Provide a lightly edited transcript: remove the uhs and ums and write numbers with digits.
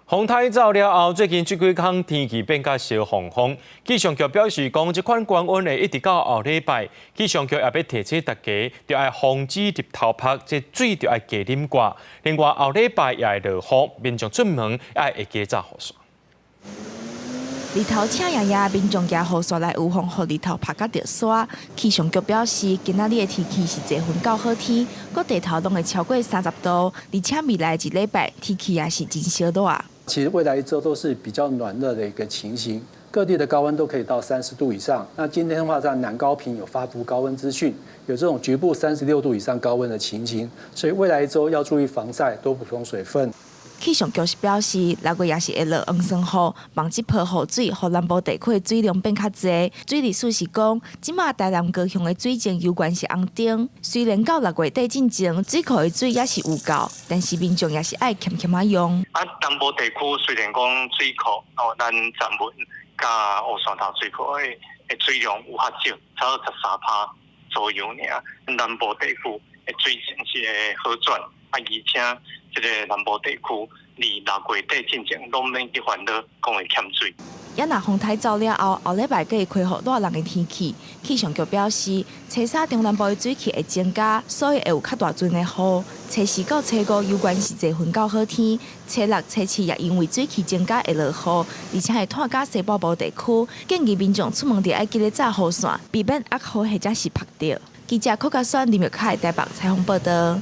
風颱走了後，最近這幾工天氣變較燒烘烘。氣象局表示講，這款高溫會一直到後禮拜。氣象局也欲提醒大家，著愛防止日頭曝，這水著愛加啉寡。另外後禮拜也會落雨，民眾出門愛會加紮雨傘。日頭赤炎炎，民眾舉雨傘來預防予日頭曝甲著沙。氣象局表示，今仔日的天氣是濟雲到好天，各地頭攏會超過30度，而且未來一禮拜天氣也是真燒熱。其實未來一周都是比較暖熱的一個情形，各地的高溫都可以到30度以上。那今天的話，在南高屏有發布高溫資訊，有這種局部36度以上高溫的情形，所以未來一周要注意防曬，多補充水分。氣象局是表示，6月也是會落黃酸雨，網織坡雨水，予南部地區的水量變較濟。水利署是講，這馬台南高雄的水情猶原是紅燈，雖然到6月底進前，水庫的水猶是有夠，但是民眾也是愛儉儉仔用。啊，南部地區雖然講水庫哦，咱閘門佮烏山頭水庫的水量有較少，差不多13趴左右爾。南部地區的水情是會好轉，啊，而且這個南部地區佇6月底進前攏免去煩惱講會欠水。也若風颱走了後，後禮拜閣會恢復熱人的天氣。氣象局表示，初三中南部的水汽會增加，所以會有較大陣的雨。初四到初五猶原是濟雲到好天，初六、初七也因為水汽增加會落雨，而且會拖甲西半部地區。建議民眾出門著愛記得紮雨傘，避免壓雨或者是曝著。記者柯家選林玉凱台北採訪報道。